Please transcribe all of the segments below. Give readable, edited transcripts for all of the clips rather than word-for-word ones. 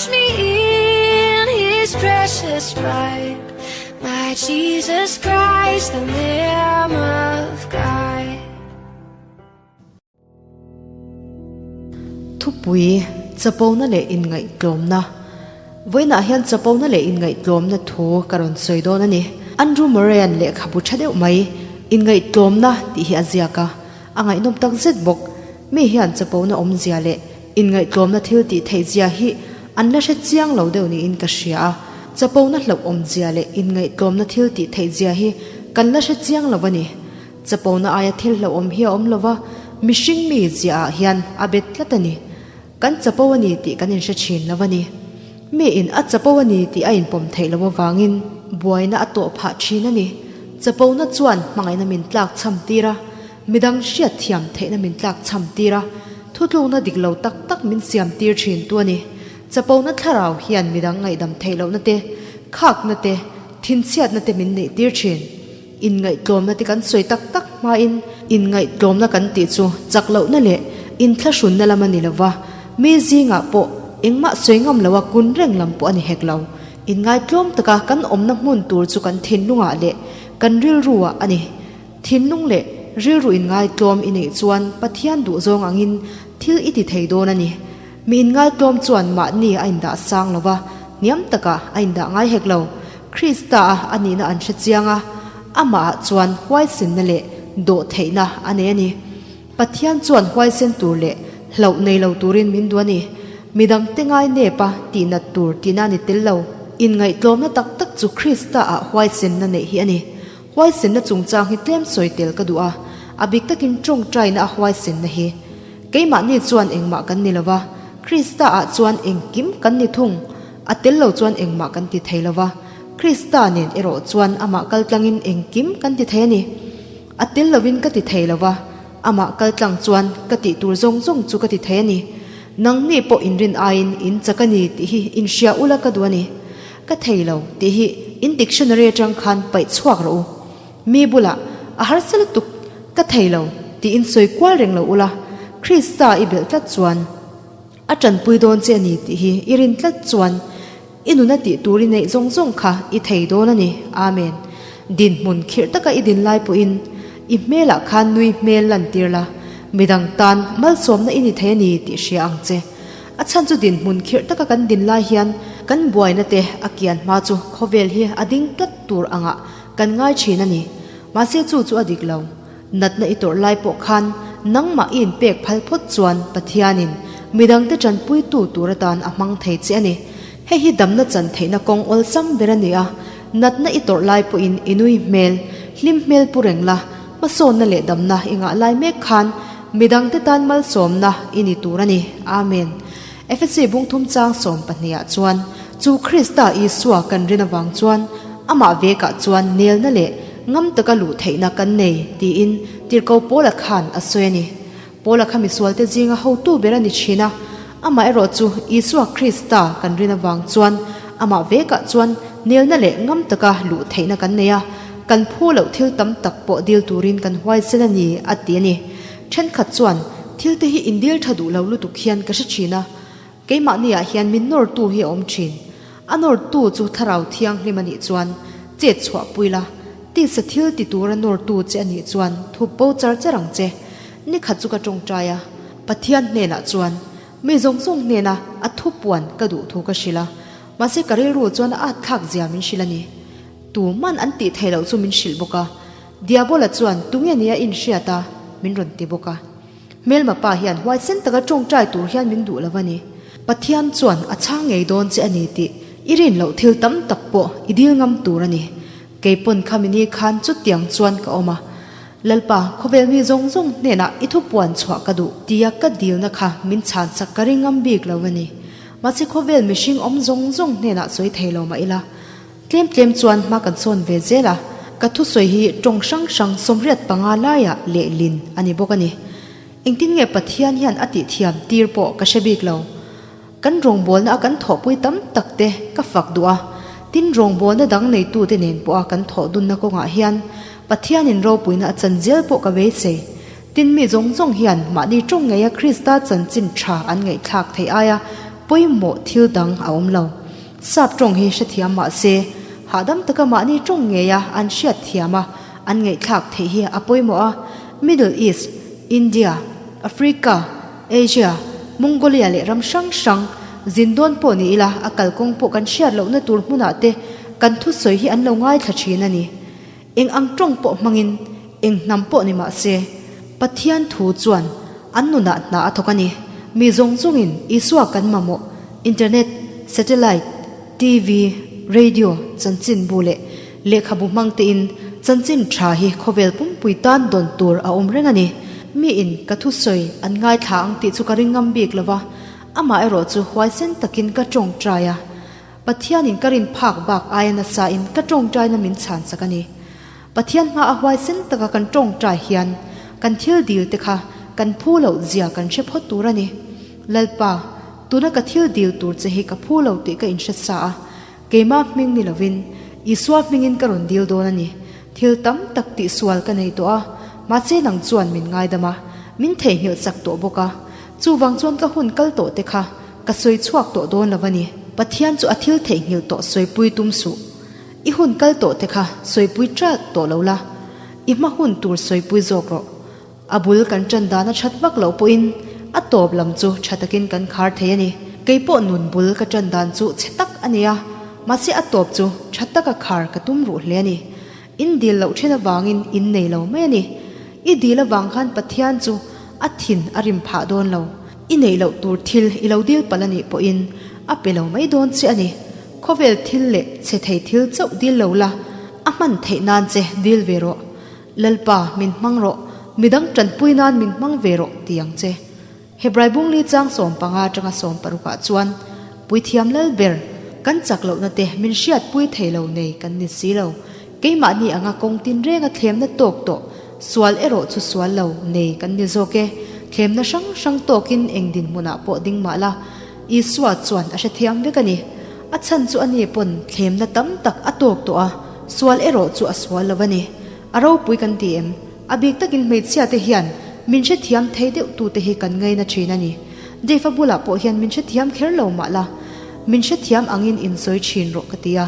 Wash me in his precious blood. My Jesus Christ, the Lamb of God. Thupui, Chapona leh inngaihtlawmna Vawiinah hian chapona leh inngaihtlawmna thu ka rawn sawi dawn a ni. Andrew Murray-a'n lehkhabu tha deuh mai, Inngaihtlawmna tih hi a ziak a, a ngaihnawm tak zet bawk. Mi hian chapona awmzia leh inngaihtlawmna thil tih theih zia hi an la hre chiang lo deuh niin ka hria a. Chapona hlauh awmzia leh inngaihtlawmna thil tih theih zia hi kan la hre chiang lo a ni. Chapona aia thil hlauhawm hi a awm lo va, mihring mi ziaah hian a bet tlat a ni. Kan chapo a ni tih kan inhre thin lo a ni. Mi in a chapo a ni tih a inpawm theih loh avangin buaina a tawh phah thin a ni. Chapona chuan hmangaihna min tlak chham tir a, midang hriat thiam theihna min tlak chham tir a, thutlukna dik lo tak tak min siam tir thin tu a ni. Chapona thlarau hian midang ngaihdam theih lohna te, khakna te, thinchhiatna te min neih tir thin. Inngaihtlawmna te kan sawi tak tak hmain inngaihtlawmna kan tih chu chak lohna leh inthlahrunna lam a ni lova, mi zingah pawh engmah sawi ngam loa kun reng lam pawh a ni hek lo. Inngaihtlawm taka kan awmna hmun tur chu kan thinlungah leh kan rilruah a ni. Thinlung leh rilru inngaitlawm i neih chuan Pathian duhzawng angin thil i ti thei dawn a ni. Mi inngaitlawm chuan mahni a indah sang lova, hniam takah a indah ngai hek lo. Krista a a nihna an hre chiang a, amahah chuan huaisenna leh dawhtheihna a nei a ni. Pathian chuan huaisen tur leh hlauh nei lo turin min duh a ni. Midangte ngai nep a tihnat tur tihna a ni tel lo. Inngaihtlawmna tak tak chu Krista ah huaisenna neih hi a ni. Huaisenna chungchang hi tlem sawi tel ka duh a, a bik takin tawngtaina a huaisenna hi. Keimahni chuan engmah kan ni lova, Krista ah chuan engkim kan ni thung. A tel lo chuan engmah kan ti thei lova, Krista nen erawh chuan amah kaltlangin engkim kan ti thei a ni. A tel lovin ka ti thei lova, amah kaltlang chuan ka tih tur zawng zawng chu ka ti thei a ni. Nangni pawh inrin aiin in chak a ni tih hi inhria ula ka duh a ni. Ka thei lo tih hi in dictionary atang khan paih chhuak rawh u. Mi bulah a harsa lutuk ka thei lo tih in sawi kual reng lo ula, Krista i belh tlat chuan a tanpui dawn che a ni tih hi i rin tlat chuan i nuna tih tur i neih zawng zawng kha i thei dawn a ni. Amen. Dinhmun khirh taka i din lai pawhin i hmelah khan nui hmel lantir la, midang tan malsawmna i ni thei a ni tih hria ang che. A chhan chu dinhmun khirh taka kan din lai hian kan buaina te a kian hma chu khawvel hi a ding tlat tur angah kan ngai thin a ni. Mahse chu chu a dik lo. Natna i tawrh lai pawh khan nangmah i inpek phal phawt chuan Pathianin midangte tanpuitu tur atan a hmang thei che a ni. Hei hi damna chan theihna kawng awlsam ber a ni a, natna i tawrh lai pawhin i nui hmel, hlim hmel pu reng la, Hmasawnna leh damna i ngah lai mek khan midangte tan malsawmna i ni tur a ni. Amen. Efesi bungthum chang 12 ah chuan chu Krista Isua kan rin avang chuan amah vekah chuan nelna leh ngam taka luh theihna kan nei tiin tirhko Paula khan a sawi a ni. Paula kha misualte zinga hotu ber a ni thin a, amah erawh chu Isua Krista kan rin avang chuan amah vekah chuan nelna leh ngam taka luh theihna kan nei a, kan phu loh thil tam tak pawh dil turin kan huaisen a ni, a ti a ni. Thenkhat chuan, Thil te hi indil tha duh lo lutuk hian ka hre thin a, keimahniah hian min nawrtu hi a awm thin. A nawrtu chu Thlarau Thianghlim a nih chuan chet chhuah pui la, tisa thil ti tura nawrtu che a nih chuan thup bo char char ang che. Ni khat chu ka tawngtai a, Pathian hnenah chuan mi zawng zawng hnena a thu puan ka duh thu ka hrilh a, mahse ka rilru chuan a at thlak zia min hrilh a ni. Tu man an tih theih loh chu min hrilh bawk a, Diabola chuan tunge nia inhriat a min rawn ti bawk a. Hmelma pa hian huaisen taka tawngtai tur hian min duh lo a ni. Pathian chuan a chhang ngei dawn che a ni tih i rin loh thil tam tak pawh i dil ngam tur a ni. Kei pawn khami ni khan chutiang chuan ka awm a. Lalpa, khawvel mi zawng zawng hnenah i thupuan chhuah ka duh tia ka dilna kha min chhansak ka ring ngam bik lo a ni. Mahse khawvel mihring awm zawng zawng hnenah sawi thei lo mah ila. Tlem tlem chuan hma kan sawn ve zel a, ka thusawi hi tawng hrang hrang 85 laiah lehlin a ni bawk a ni. Engtin nge Pathian hian a tih thiam tir pawh ka hre bik lo. Kan rawngbawlna a kan thawhpui tam tak te ka fak duh a, tin rawngbawlna dang neitute nen pawha kan thawh dunna kawngah hian Pathianin ropuina a chan zel pawh ka beisei. Tin mi zawng zawng hian mahni tawng ngeia Krista chanchin tha an ngaihthlak theih aia pawimawh thil dang a awm lo. Sap tawng hi hrethiam mah se, hahdam taka mahni tawng ngeia an hriat thiam a, an ngaihthlak theih hi a pawimawh a. Middle East, India, Africa, Asia, Mongolia leh ram hrang hrang zin dawn pawh ni ila a kalkawng pawh kan hriat lohna tur hmunah te kan thusawi hi an lo ngaithla thin a ni. Eng ang tawng pawh hmangin eng hnam pawh ni mah se, Pathian thu chuan an nunah hna a thawk a ni. Mi zawng zawngin Isua kan mamawh, internet, satellite, TV, radio, chanchinbu leh lehkhabu hmang tein chanchin tha hi khawvel pumpui tan dawn tur a awm reng a ni. Miin ka thusawi an ngaithla ang tih chu ka ring ngam bik lo va, amaherawh chu huaisen takin ka tawngtai a. Pathianin ka rin phak bak aia nasain ka tawngtaina min chhan sak a ni. Pathian hma a huaisen taka kan tawngtai hian kan thil dil te kha kan phu loh zia kan hre phawt tur a ni. Lalpa, tuna ka thil dil tur che hi ka phu lo tih ka inhre sa a, keimah hming ni lovin Isua hmingin ka rawn dil dawn a ni. Thil tam tak tihsual ka nei tawh a, mahse nang chuan min ngaidam a, min theihnghilh chak tawh bawk a. Chuvang chuan ka hun kal tawh te kha Ka sawi chhuak tawh dawn lo a ni. Pathian chu a thil theihnghilh tawh sawipui tum suh. I hun kal tawh te kha sawipui ṭalh tawh lo la, i hma hun tur sawipui zawk rawh. A bul kan ṭan dan a ṭhat vak loh pawhin a tawp lam chu ṭha takin kan khar thei a ni. Kei pawh nun bul ka ṭan dan chu chhe tak a ni a, mahse a tawp chu ṭha taka khar ka tum ruh hle a ni. In dil loh ṭhin avangin in nei lo mai a ni. I dil avang khan Pathian chu a thin a rim phah dawn lo. I neih loh tur thil i lo dil palh a nih pawhin a pe lo mai dawn che a ni. Khawvel thil leh chhe thei thil chauh dil lo la, a hman theih nan che dil ve rawh. Lalpa, min hmang rawh, midang tanpui nan min hmang ve rawh ti ang che. Hebrai bungli chang 15 atanga 60 ah chuan Puithiam lal ber, kan chak lohna te min hriatpui thei lo nei kan ni si lo. Keimahni anga kawng tinrenga thlemna tawk tawh, sual erawh chu sual lo nei kan ni zawk e. Thlemna hrang hrang tawkin eng dinhmunah pawh ding mah la, Isua chuan a hrethiam vek a ni. A chhan chu ani pawn thlemna tam tak a tawk tawh a, sual erawh chu a sual lo a ni. A ropui kan ti em? A bik takin hmeichhia te hian min hrethiam thei deuh tute hi kan ngaina thin a ni. Dave-a bulah pawh hian min hrethiam kher lo mah la, min hrethiam angin insawi thin rawh ka ti a.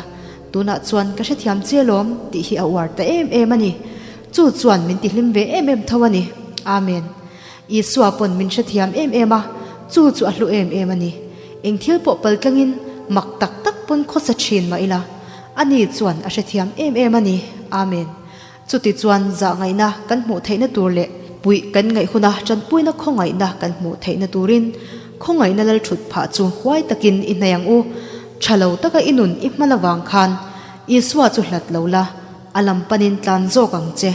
Tunah chuan ka hrethiam che lawm tih hi a uar ta em em a ni. Chu chuan min tihlim ve em em tho a ni. Amen. Isua pawn min hrethiam em em a, chu chu a hlu em em a ni. Eng thil pawh paltlangin mak tak tak pawn khawsa thin mah ila, ani chuan a hrethiam em em a ni. Amen. Chuti chuan zahngaihna kan hmuh theihna tur leh puih kan ngaih huna tanpuina khawngaihna kan hmuh theihna turin khawngaihna lal thut phah chu huai takin i hnaih ang u. Tha lo taka i nun i hman avang khan Isua chu hlat lo la, a lam panin tlan zawk ang che.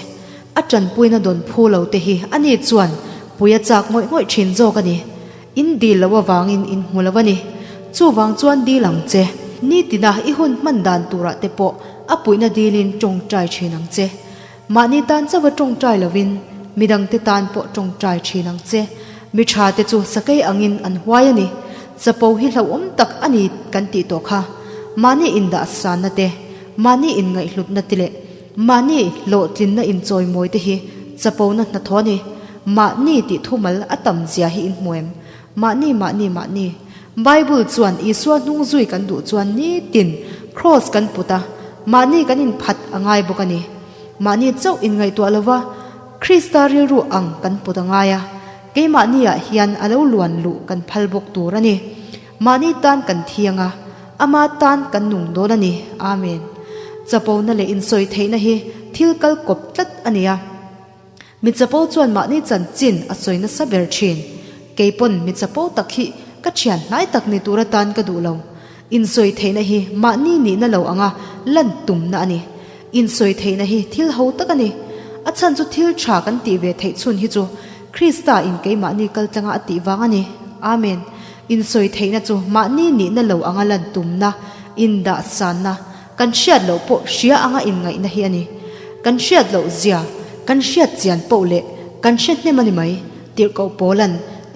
A tanpuina dawn phu lo te hi ani chuan pui a chak ngawih ngawih thin zawk a ni. In dil loh avangin in hmu lo a ni. Chuvang chuan dil ang che. Nitina i hun hman dan turah te pawh a puihna dilin tawngtai thin ang che. Mahni tan chauha tawngtai lovin midangte tan pawh tawngtai thin ang che. Mi tha te chu sakei angin an huai a ni. Chapo hi hlauhawm tak a ni kan tih tawh kha. Mahni indahsanna te, mahni inngaihhlutna te leh mahni hlawhtlinna inchawimawi te hi chapona hnathawh a ni. Mahni tih thumal a tam zia hi in hmu em? Mahni, mahni, mahni. Bible chuan Isua hnung zui kan duh chuan nitin kraws kan put a, mahni kan inphat a ngai bawk a ni. Mahni chauh inngaihtuah lova Krista rilru ang kan put a ngai a, keimahniah hian a lo luan luh kan phal bawk tur a ni. Mahni tan kan thiang a, ama tan kan nung dawn a ni. Amen. Chapona leh insawi theihna hi thil kal kawp tlat a ni a. Mi chapo chuan mahni chanchin a sawi nasa ber thin. Kei pawn mi chapo tak hi ka thian hnai tak ni tur atan ka duh lo. Insawi theihna hi mahni nihna lo anga lan tumna a ni. Insawi theihna hi thil ho tak a ni. A chhan chu thil tha kan tih ve theih chhun hi chu Krista in keimahni kaltlanga a tih vang a ni. Amen. Insawi theihna chu mahni nihna lo anga lan tumna, indahsanna, Kan hriat loh pawh hria anga inngaihna hi a ni. Kan hriat loh zia, kan hriat chian poh leh kan hre hnem a ni mai. Tirhkoh Paula'n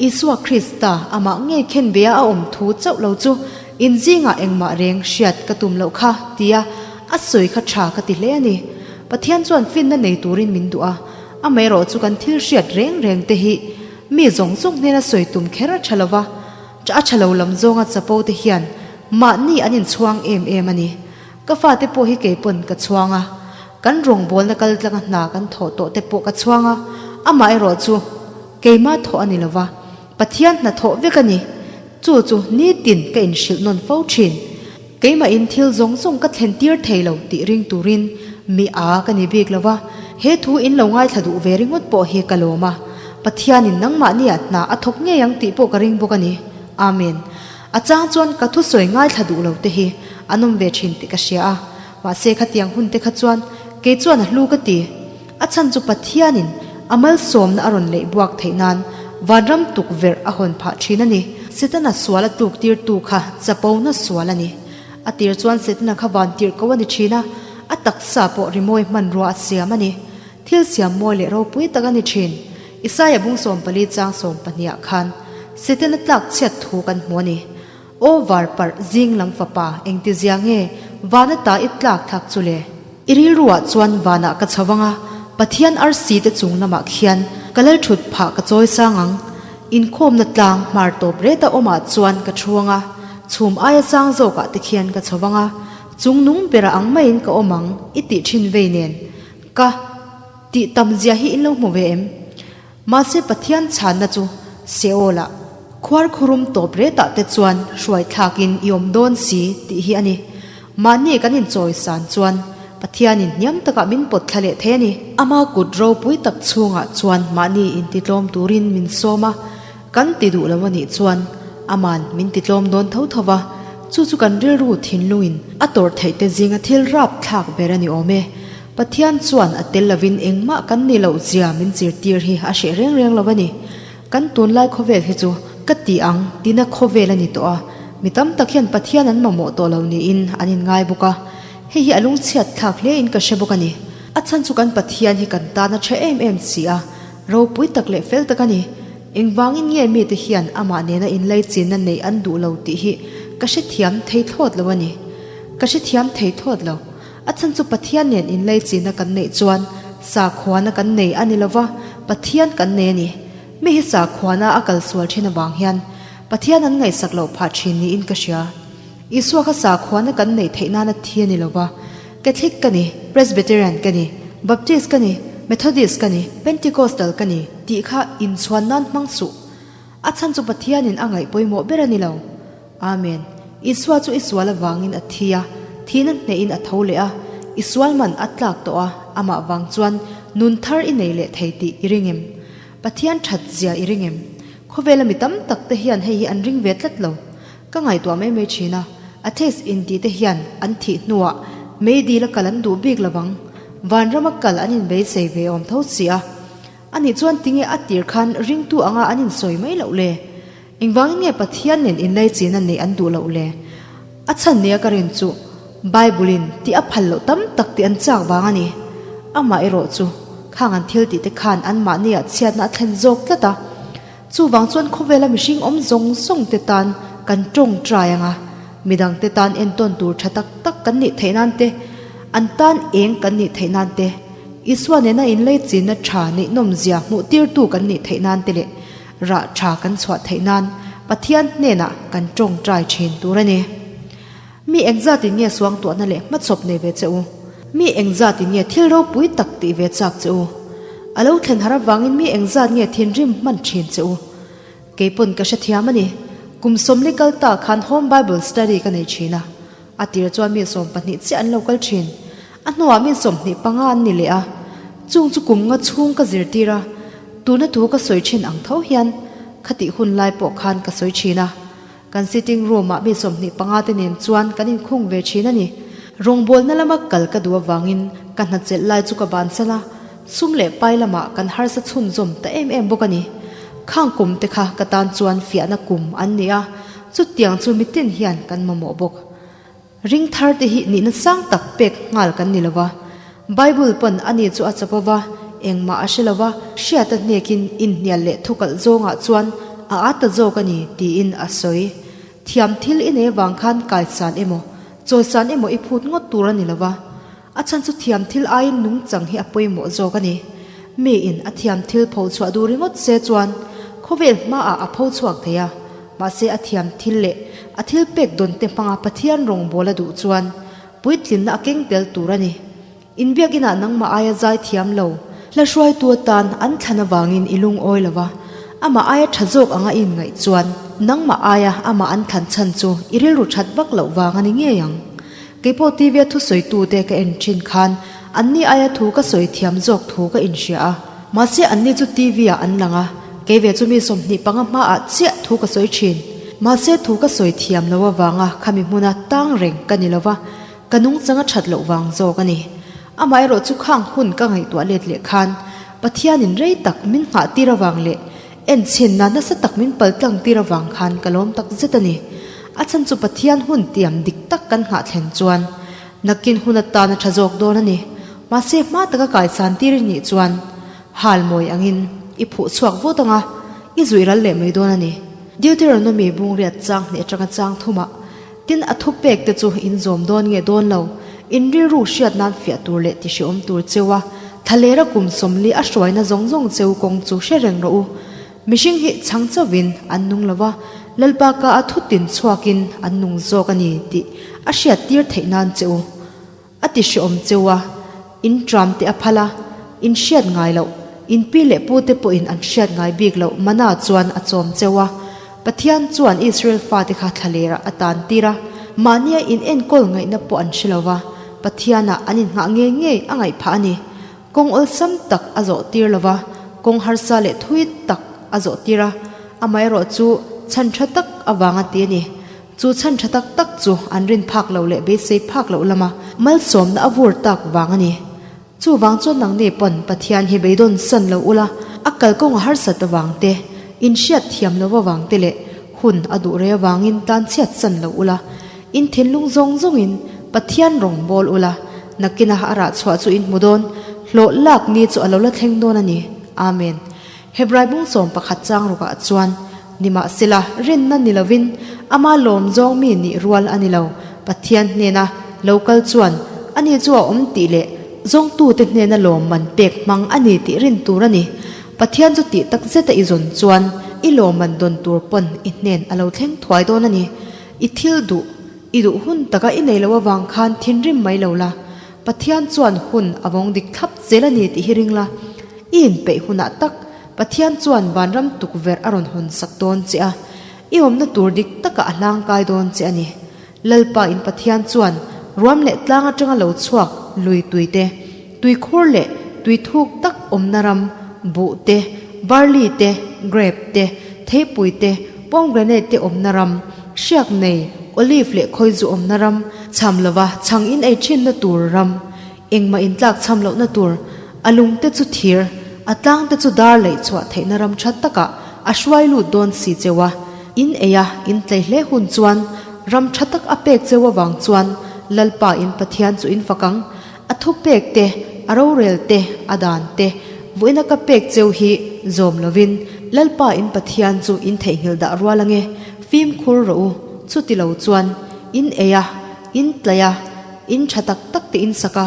Isua Krista amah ngei khen bea a awm thu chauh lo chu inzingah engmah reng hriat ka tum loh kha tia a sawi kha tha ka ti hle a ni. Pathian chuan finna nei turin min duh a, amaherawh chu kan thil hriat reng reng te hi mi zawng zawng hnena sawi tum kher a tha lo va. A tha lo lam zawnga chapo te hian mahni an inchhuang em em a ni. Ka fate pawh hi kei pawn ka chhuang a, kan rawngbawlna kal tlanga hna kan thawh tawh te pawh ka chhuang a, amaherawh chu keimah thawh a ni lo va, Pathian hna thawh vek a ni. Chu chu nitin ka inhrilh nawn fo thin. Keimahin thil zawng zawng ka thlen tir thei lo tih ring turin mi a ka ni bik lo va, he thu in lo ngaithla duh ve ringawt pawh hi ka lawm a, Pathianin nangmahnia hna a thawk ngei ang tih pawh ka ring bawk a ni. Amen. A chang chuan ka thusawi ngaithla duh lo te hi an awm ve thin tih ka hria a, mahse khatiang hun te kha chuan kei chuan a hlu ka ti. A chhan chu Pathianin a malsawmna a rawn leih buak theih nan vanram tukverh a hawn phah thin a ni. Setana sual a tluk tirtu kha chapona sual a ni. A tir chuan Setana kha van tirh ko a ni thin a, a taksa pawh rimawi hmanrua a siam a ni. Thil siam mawi leh ropui tak a ni thin. Isaia bung 14 chang 12 ah khan Setana tlak chhiat thu kan hmu a ni. Aw var parh zing lam fapa engti zia nge vana ta i tlak thlak chu le? I rilruah chuan vanah ka chho vang a, Pathian arsi te chung lamah khian ka lal thut phah ka chawi sang ang. Inkhawmna tlang hmar tawp reta awmah chuan ka thu ang a, chhum aia sang zawkah te khian ka chho vang a, chung nung bera ang maiin ka awm ang i tih thin vei nen ka tih tam zia hi in lo hmu ve em? Mahse Pathian chhanna chu Seol-ah khuar khurum tawp retah te chuan hruai thlakin i awm dawn si tih hi a ni. Mahni kan inchawi san chuan Pathianin hniam takah min pawt thla leh thei a ni. Ama kut ropui tak chhungah chuan mahni intitlawm turin min sawm a, kan ti duh lo a nih chuan Aman min titlawm dawn tho tho va, chu chu kan rilru thinlungin a tawrh theih te zinga thil rap thlak ber a ni awm e. Pathian chuan a tel lovin engmah kan ni loh zia min zirtir hi a hreh reng reng lo a ni. Kan tunlai khawvel hi chu ka ti ang tina khawvel a ni tawh a, mi tam tak hian Pathian an mamawh tawh lo niin an inngai bawk a, hei hi a lungchhiat thlak hle in ka hre bawk a ni. A chhan chu kan Pathian hi kan tan a tha em em si a, ropui tak leh fel tak a ni. Engvangin nge mite hian amah nena inlaichinna neih an duh lo tih hi ka hrethiam thei thlawt lo a ni. Ka hrethiam thei thlawt lo. A chhan chu Pathian nen inlaichinna kan neih chuan sakhuana kan nei a ni lova, Pathian kan nei a ni. Mi hi sakhuana a kal sual thin avang hian Pathian an ngaihsak loh phah thin niin ka hria. Isua kha sakhuana kan neih theih nana thi a ni lova, Catholic ka ni, Presbyterian ka ni, Baptist ka ni, Methodist ka ni, Pentecostal ka ni tih kha inchhuan nan hmang suh. A chhan chu Pathianin a ngaih pawimawh ber a ni lo. Amen. Isua chu i sual avangin a thi a, thihna hnehin a tho leh a, i sual man a tlak tawh a, amah vang chuan nun thar i nei leh thei tih i ring em? Pathian that zia i ring em? Khawvela mi tam tak te hian hei hi an ring ve tlat lo. Ka ngaihtuah mai mai thin a, atheist inti te hian an thih hnuah meidil a kal an duh bik lovang. Vanrama kal an inbeisei ve awm tho si a. Anih chuan tinge a tir khan ringtu anga an insawi mai loh le? Engvangin nge Pathian nen inlaichin a neih an duh loh le? A chhan nia ka rin chu Bible-in tih a phal loh tam tak tih an chak vang a ni. Amah erawh chu khang an thil tih te khan anmahniah chhiatna a thlen zawk tlat a. Chuvang chuan khawvela mihring awm zawng zawng te tan kan tawngtai ang a, midang te tan entawn tur tha tak tak kan nih theih nan te, an tan eng kan nih theih nan te, Isua nena inlaichinna tha neih nawmzia hmuh tirtu kan nih theih nan te leh Rah tha kan chhuah theih nan Pathian hnenah kan tawngtai thin tur a ni. Mi engzatin nge suangtuahna leh hmachhawp nei ve che u? Mi engzatin nge thil ropui tak tih ve chak che u? A lo thlen har avangin mi engzat nge thinrim hman thin che u? Kei pawn ka hrethiam a ni. Kum sawmli kal ta khan Home Bible Study ka nei thin a. A tir chuan mi 12 chiah an lo kal thin. A hnuah mi 25 an ni leh a. Chung chu kum nga chhung ka zirtir a, tuna thu ka sawi thin ang tho hian khatih hun lai pawh khan ka sawi thin a. Kan sitting room ah mi 25 te nen chuan kan inkhung ve thin a ni. Rawngbawlna lama kal ka duh avangin ka hna chelh lai chu ka bansan a, sum leh pai lamah kan harsa chhunzawm ta em em bawk a ni. Khang kum te kha ka tan chuan fiahna kum an ni a, chutiang chu mitin hian kan mamawh bawk. Ring thar te hi nihna sang tak pek nghal kan ni lova. Bible pawn ani chu a chap ova, engmah a hre lova, hriata hnekin inhnial leh thukalh zawngah chuan a at ta zawk a ni tiin a sawi. Thiam thil i nei avang khan kaisan emaw, chawisan emaw i phut ngawt tur a ni lova. A chhan chu thiam thil aiin nungchang hi a pawimawh zawk a ni. Miin a thiam thil pho chhuah duh ringawt se chuan khawvel hmaah a pho chhuak thei a. Mahse a thiam thil leh a thil pek dawn te hmanga Pathian rawngbawl a duh chuan puitlinna a keng tel tur a ni. Inbiakinah nangmah aia zai thiam lo, hla hruaitu atan an thlan avangin i lungawi lo va, amah aia tha zawk anga i inngaih chuan nangmah aia amah an thlan chhan chu i rilru that vak loh vang a ni ngei ang. Keipawh TV-a thusawitute ka en thin khan anni aia thu ka sawi thiam zawk thu ka inhria a, mahse anni chu TV-ah an lang a, kei ve chu mi 25 hmaah chiah thu ka sawi thin. Mahse thu ka sawi thiam lo avanga khami hmuna tang reng ka ni lo va, Ka nungchang a that loh vang zawk a ni. Amaherawh chu khang hun ka ngaihtuah let leh khan Pathianin rei tak min nghah tir avang leh enchhinna nasa tak min pal tlang tir avang khan ka lawm tak zet a ni. A chhan chu Pathian hun tiam dik tak kan nghah thlen chuan nakin hun atan a tha zawk dawn a ni. Mahse hma taka kaisan tir i nih chuan hal mawi angin i phuh chhuak vut anga i zuih ral leh mai dawn a ni. Deuteronomy bungriat chang hnih atanga chang thumah Tin, a thupek te chu in zawm dawn nge dawn lo, in rilru hriat nan fiah tur leh ti hreawm tur cheu a, thalera kum 40 a hruaina zawng zawng cheu kawng chu hre reng rawh u. Mihring hi chhang chauhin an nung lo va, Lalpa ka a thutin chhuakin an nung zawk a ni tih a hriat tir theih nan che u. A ti hreawm cheu a, in tram te a phal a, in hriat ngai loh, in pi leh pu te pawhin an hriat ngai bik loh mana chuan a chawm cheu a. Pathian chuan Israel fate kha thlalerah a tan tir a, mahnia in enkawl ngaihna pawh an hre lo va, Pathianah an innghah ngei ngei a ngaih phah a ni. Kawng awlsam tak a zawh tir lo va, kawng harsa leh thui tak a zawh tir a, amaherawh chu chhan tha tak avanga ti a ni. Chu chhan tha tak tak chu an rin phak loh leh beisei phak loh lama malsawmna a vur tak vang a ni. Chuvang chuan nangni pawn Pathian hi beidawn san lo ula, a kalkawng a harsat avang te, inhriat thiam lo avang te leh hun a duh rei avangin tlanchhiat san lo ula, in thinlung zawng zawngin Pathian rawng bawl ula, nakina a rah chhuah chu in hmu dawn, hlawh lak ni chu a lo la thleng dawn a ni. Amen. Hebrai bung 11 chang rukah chuan, Nimahsela, rinna ni lovin, ama lawm zawng mi nih rual a ni lo. Pathian hnena lo kal chuan, ani chu a awm tih leh zawngtute hnena lawmman pek hmang a ni tih rin tur a ni. Pathian chu tih tak zeta i zawn chuan, i lawmman dawn tur pawn i hnen a lo thleng thuai dawn a ni. I thil duh, i duh hun taka i nei lo avang khan thinrim mai lo la. Pathian chuan hun a vawng dik thlap zel a ni tih hi ring la. I inpeih hunah tak Pathian chuan vanram tukverh a rawn hawn sak dawn che a, i awmna tur dik takah a hlangkai dawn che a ni. Lalpa in Pathian chuan ruam leh tlang atanga lo chhuak lui tui te, tuikhur leh tui thuk tak awmna ram, buh te, barley te, grape te, theipui te, pomegranate te awmna ram, hriak nei, olive leh khawizu awmna ram, cham lova chhang in ei thinna tur ram, Engmah intlak chham lohna tur, a lungte chu thir, a tlangte chu dar laih chhuah theihna ram tha takah a hruai lut dawn si cheu a. In ei a, in tlei hle hun chuan ram tha tak a pek cheu avang chuan Lalpa in Pathian chu in fak ang. A thupek te, a rorel te, a dan te, vuina ka pek cheu hi zawm lovin Lalpa in Pathian chu in theihnghilh dah rual ange, fimkhur rawh u, chuti lo chuan in ei a, in tlei a, In tha tak tak te in sak a,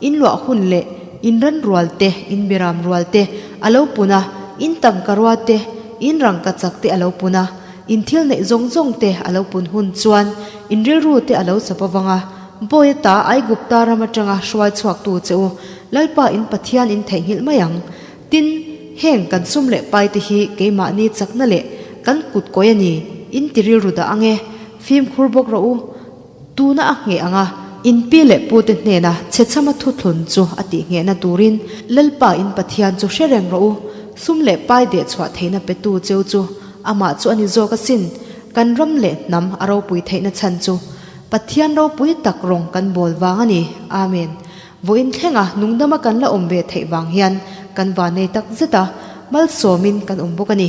in luah hun leh in ran rual te, in biram rual te a lo pun a, in tangka rua te, in rangka chak te a lo pun a, in thil neih zawng zawng te a lo pun hun chuan in rilru te a lo chap avang a, Bawi ata Aigupta ram atanga hruai chhuaktu che u, Lalpa in Pathian in theihnghilh mai ang. Tin, heng kan sum leh pai te hi keimahni chakna leh kan kut kawi a ni, in ti rilru dah ang e, fimkhur bawk rawh u. Tuna a ngheh ang a, in pi leh pute hnena chhechhama thuthlun chu a tih nghehna turin Lalpa in Pathian chu hre reng rawh u, sum leh pai deh chhuah theihna petu cheu chu amah chu a ni zawk asin, kan ram leh hnam a ropui theihna chhan chu Pathian ropui tak rawng kan bawl vang a ni. Amen. Vawiin thlenga nungdama kan la awm ve theih vang hian kan vanei tak zet a, malsawmin kan awm bawk a ni.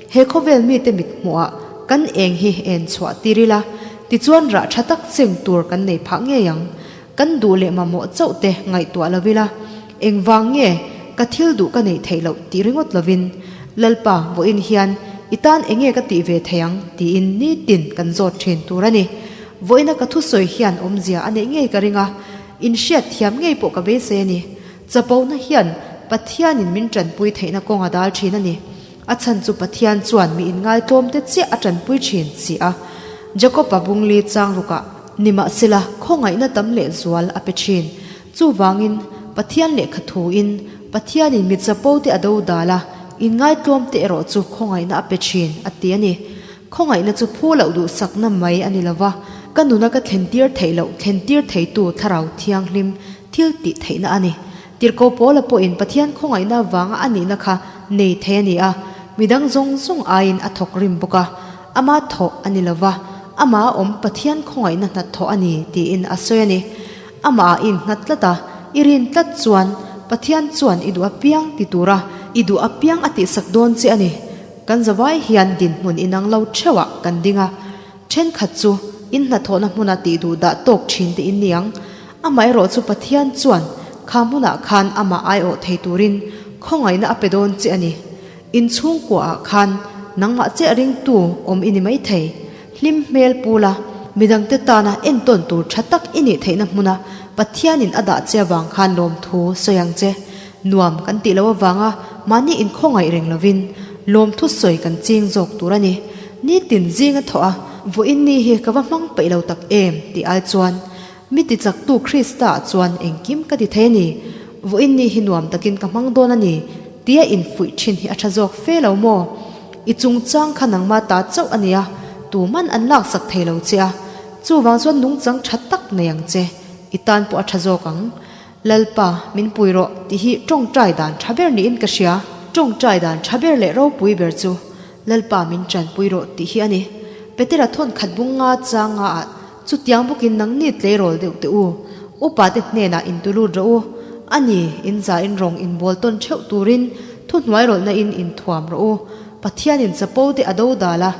He khawvel mite mithmuhah kan eng hi en chhuah tir ila, tichuan rah tha tak cheng tur kan nei phah ngei ang. Kan duh leh mamawh chauh te ngaihtuah lo ila, engvang nge ka thil duh ka neih theih loh tih ringawt lovin, Lalpa, vawiin hian i tan enge ka tih ve thei ang tiin nitin kan zawt thin tur a ni. Vawiina ka thusawi hian awmzia a neih ngei ka ring a, inhriat thiam ngei pawh ka beisei a ni. Chapona hian Pathianin min tanpui theihna kawng a dal thin a ni. A chhan chu Pathian chuan mi inngaitlawm te chiah a tanpui thin si a. Jakob-a bungli chang rukah nimahsela khawngaihna tam leh zual a pe thin. Chuvangin, Pathian lehkha thuin Pathianin mi chapo te a do dal a, inngaitlawm te erawh chu khawngaihna a pe thin a ti a ni. Khawngaihna chu phu loh duhsakna mai a ni lo va, ka nuna ka thlentir theih loh thlentir theitu Thlarau Thianghlim thil tih theihna a ni. Tirhkoh Paula pawhin Pathian khawngaihna avanga a nihna kha nei thei a ni a, midang zawng zawng aiin a thawk rim bawk a, ama thawh a ni lo va, amah a awm Pathian khawngaihna hnathawh a ni tiin a sawi a ni. Amah a innghat tlat a, i rin tlat chuan Pathian chuan i duh apiang ti tura i duh apiang a tihsak dawn che a ni. Kan zavai hian dinhmun inang lo theuhah kan ding a, thenkhat chu in hnathawhna hmuna tih duh dah tawk thin te in ni ang. Amaherawh chu Pathian chuan kha hmunah khan amah aiawh thei turin khawngaihna a pe dawn che a ni. In chhungkuaah khan nangmah chiah ringtu awm i ni maithei. Hlim hmel pu la, midangte tana entawn tur tha tak i nih theihna hmuna Pathianin a dah che avang khan lawmthu sawi ang che. Nuam kan tih loh avanga mahni inkhawngaih reng lovin lawmthu sawi kan ching zawk tur a ni. Nitin zinga thawh a, Vawiin ni hi ka va hmang peih lo tak em? tih ai chuan mi tichaktu Krista ah chuan engkim ka ti thei a ni. Vawiin ni hi nuam takin ka hmang dawn a ni tia infuih thin hi a tha zawk fe lo maw? I chungchang kha nangma ta chauh a nia, tuman an laksak thei lo che a, chuvang chuan nungchang tha tak nei ang che, i tan pawh a tha zawk ang. Lalpa, min pui rawh tih hi tawngtai dan tha ber niin ka hria. Tawngtai dan tha ber leh ropui ber chu Lalpa min tanpui rawh tih hi a ni. Petera thawn khat bung nga chang nga ah chutiang bawkin nangni tleirawl deuh teh u. Upa te hnenah in tu lut rawh u. A ni, in za in rawng in bawl tawn theuh turin thuhnuai rawlhna in in thuam rawh u. Pathianin chapo te a do dal a,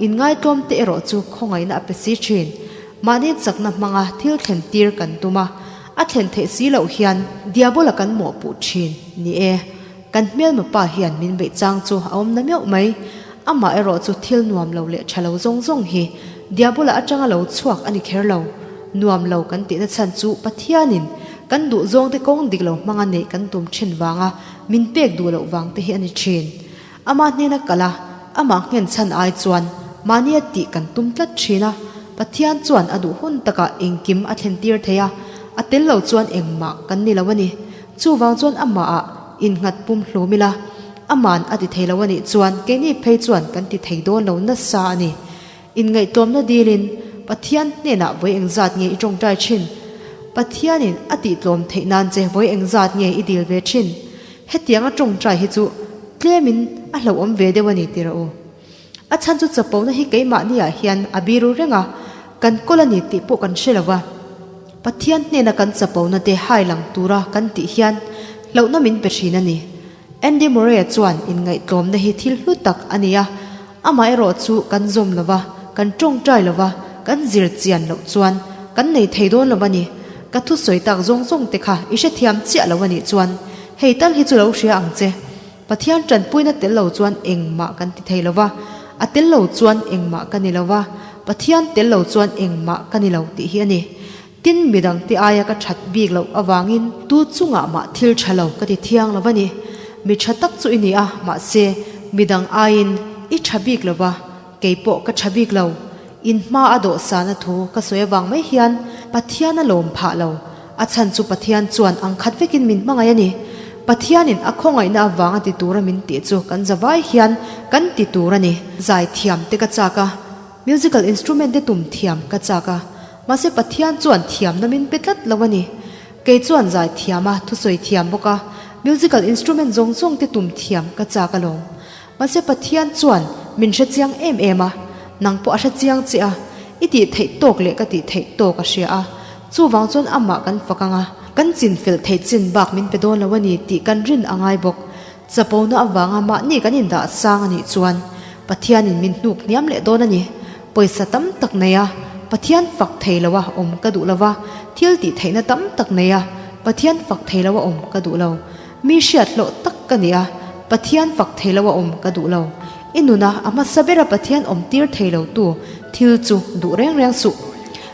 in ngaitlawm te erawh chu khawngaihna a pe si thin. Mahni chakna hmanga thil thlen tir kan tum a. A thlen theih si loh hian Diabola kan mawhpuh thin ni e. Kan hmelma pa hian min beih chang chu a awm na meuh mai. Amah erawh chu thil nuam lo leh tha lo zawng zawng hi Diabola atanga lo chhuak a ni kher lo. Nuam lo kan tihna chhan chu Pathianin kan duh zawngte kawng dik lo hmanga neih kan tum thin vanga min pek duh loh vang te hi a ni thin. Amah hnena kal a, amah nghen chhan ai chuan mahnia tih kan tum tlat thin a, Pathian chuan a duh hun takah engkim a thlen tir thei a, a tel lo chuan engmah kan ni lo a ni. Chuvang chuan amahah innghat pum hlum ila, aman a ti thei lo a nih chuan keini phei chuan kan ti thei dawn lo nasa a ni. Inngaihtlawmna dilin Pathian hnenah vawi engzat nge i tawngtai thin? Pathianin a tihtlawm theih nan che vawi engzat nge i dil ve thin? Hetianga tawngtai hi chu tlemin a hlauhawm ve deuh a ni ti rawh u. A chhan chu chapona hi keimahniah hian a biru reng a, kan kawl a ni tih pawh kan hre lo va. Pathian hnena kan chapona te hai lang tura kan tih hian hlauhna min pe thin a ni. Andy Murray-a chuan inngaihtlawmna hi thil hlu tak a ni a, amaherawh chu kan zawm lo va, kan tawngtai lo va, kan zir chian loh chuan kan nei thei dawn lo a ni. Ka thusawi tak zawng zawng te kha i hrethiam chiah lo a nih chuan hei tal hi chu lo hria ang che. Pathian tanpuina tel lo chuan engmah kan ti thei lo va, a tel lo chuan engmah ka ni lo va, Pathian tel lo chuan engmah ka ni lo tih hi a ni. Tin, midangte aia ka that bik loh avangin tu chungah mah thil tha lo ka ti thiang lo va ni. Mi tha tak chu i ni a, mahse, midang aiin i tha bik lo va, kei pawh ka tha bik lo. In hma a dawhsana thu ka sawi avang mai hian Pathian a lawm phah lo. A chhan chu Pathian chuan ang khat vekin min hmangaih a ni. Pathianin a khawngaihna avanga ti tura min tih chu kan zavai hian kan ti tur a ni. Zaithiam te ka chak a. Musical instrument te tum thiam ka chak a, mahse Pathian chuan thiamna min pe tlat lo a ni. Kei chuan zai thiam a, thusawi thiam bawk a, musical instrument zawng zawng te tum thiam ka chak alawm. Mahse Pathian chuan min hre chiang em em a, nang pawh a hre chiang che a, i tih theih tawk leh ka tih theih tawk a hria a, chuvang chuan amah kan fak ang a, kan chin fel theih chin bak min pe dawn lo a ni tih kan rin a ngai bawk. Chapona avanga mahni kan indah sang a nih chuan Pathianin min hnuk hniam leh dawn a ni. Pawisa tam tak nei a, Pathian fak thei lo a awm ka duh lo va, thil tih theihna tam tak nei a, Pathian fak thei lo a awm ka duh lo. Mi hriat hlawh tak ka ni a, Pathian fak thei lo a awm ka duh lo. I nuna a hmasa bera Pathian awm tir thei lo tu thil chu duh reng reng suh.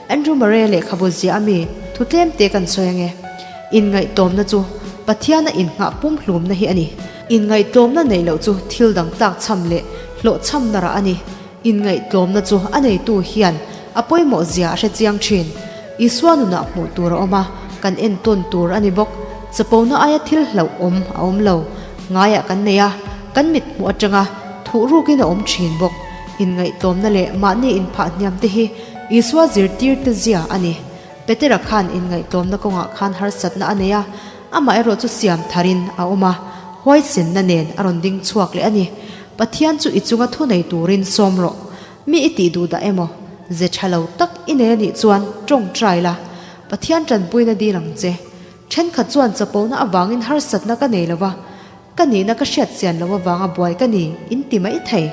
Andrew Murray lehkhabu ziah ami thu tlem te kan sawi ange. Inngaihtlawmna chu Pathiana innghah pumhlumna hi a ni. Inngaihtlawmna neih loh chu thil dang tlakchham leh hlawhchhamna rah a ni. Inngaihtlawmna chu a neitu hian a pawimawh zia a hre chiang thin. Isua nunah hmuh tur a awm a, kan entawn tur a ni bawk. Chapona aia thil hlauh awm a awm lo. Ngaiah kan nei a, kan mit hmuh atanga thuh rukin a awm thin bawk. Inngaihtlawmna leh mahni inphah hniam te hi Isua zirtirte zia a ni. Petera khan inngaihtlawmna kawngah khan harsatna a nei a, amaherawh chu siam tharin a awm a, huaisenna nen a rawn ding chhuak leh a ni. Pathian chu i chunga thu nei turin sawm rawh. Mi i tih duh dah emaw? Ze tha lo tak i nei a nih chuan tawngtai la, Pathian tanpuina dil ang che. Thenkhat chuan chapona avangin harsatna ka nei lo va, ka nihna ka hriat chian loh avanga buai ka ni in ti mai thei.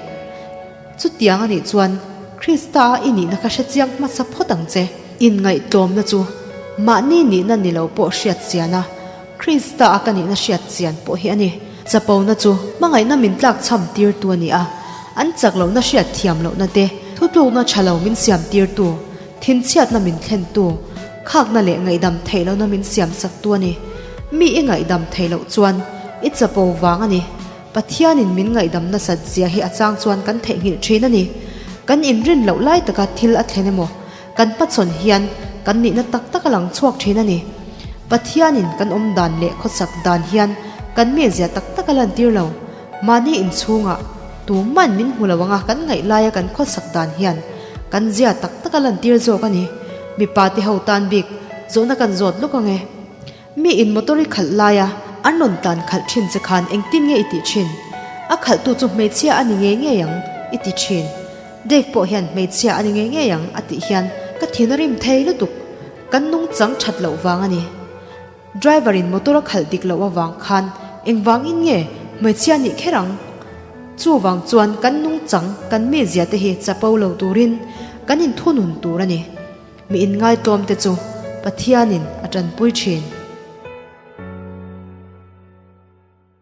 Chutiang a nih chuan Krista a i nihna ka hre chiang hmasa phawt ang che. Inngaihtlawmna chu mahni nihna ni lo pawh hriat chian a, Krista a ka nihna hriat chian pawh hi a ni. Chapona chu hmangaihna min tlak chham tirtu a ni a, an chak lohna hriat thiam lohna te, thutlukna tha lo min siam tirtu, thinchhiatna min thlentu, khakna leh ngaihdam theih lohna min siam saktu a ni. Mi i ngaihdam theih loh chuan i chapo vang a ni. Pathianin min ngaihdam nasat zia hi a chang chuan kan theihnghilh thin a ni. Kan inrin loh lai taka thil a thlen emaw, kan hmachhawn hian kan nihna tak tak a lang chhuak thin a ni. Pathianin kan awm dan leh khawsak dan hian kan mizia tak tak a lantir lo. Mahni inchhungah tuman min hmu lo anga kan ngaih laia kan khawsak dan hian kan zia tak tak a lantir zawk a ni. Mipa te ho tan bik zawhna kan zawt lawk ang e. Mi in motor i khalh laia an rawn tlan khalh thin che khan engtin nge i tih thin? A khalhtu chu hmeichhia a ni ngei ngei ang i ti thin. Dave pawh hian hmeichhia a ni ngei ngei ang a tih hian ka thin a rim thei lutuk. Kan nungchang that loh vang a ni. Driver in motor a khalh dik loh avang khan engvangin nge hmeichhia nih kher ang? Chuvang chuan kan nungchang kan mizia te hi chapo lo turin kan inthunun tur a ni. Mi inngaitawm te chu Pathianin a tanpui thin.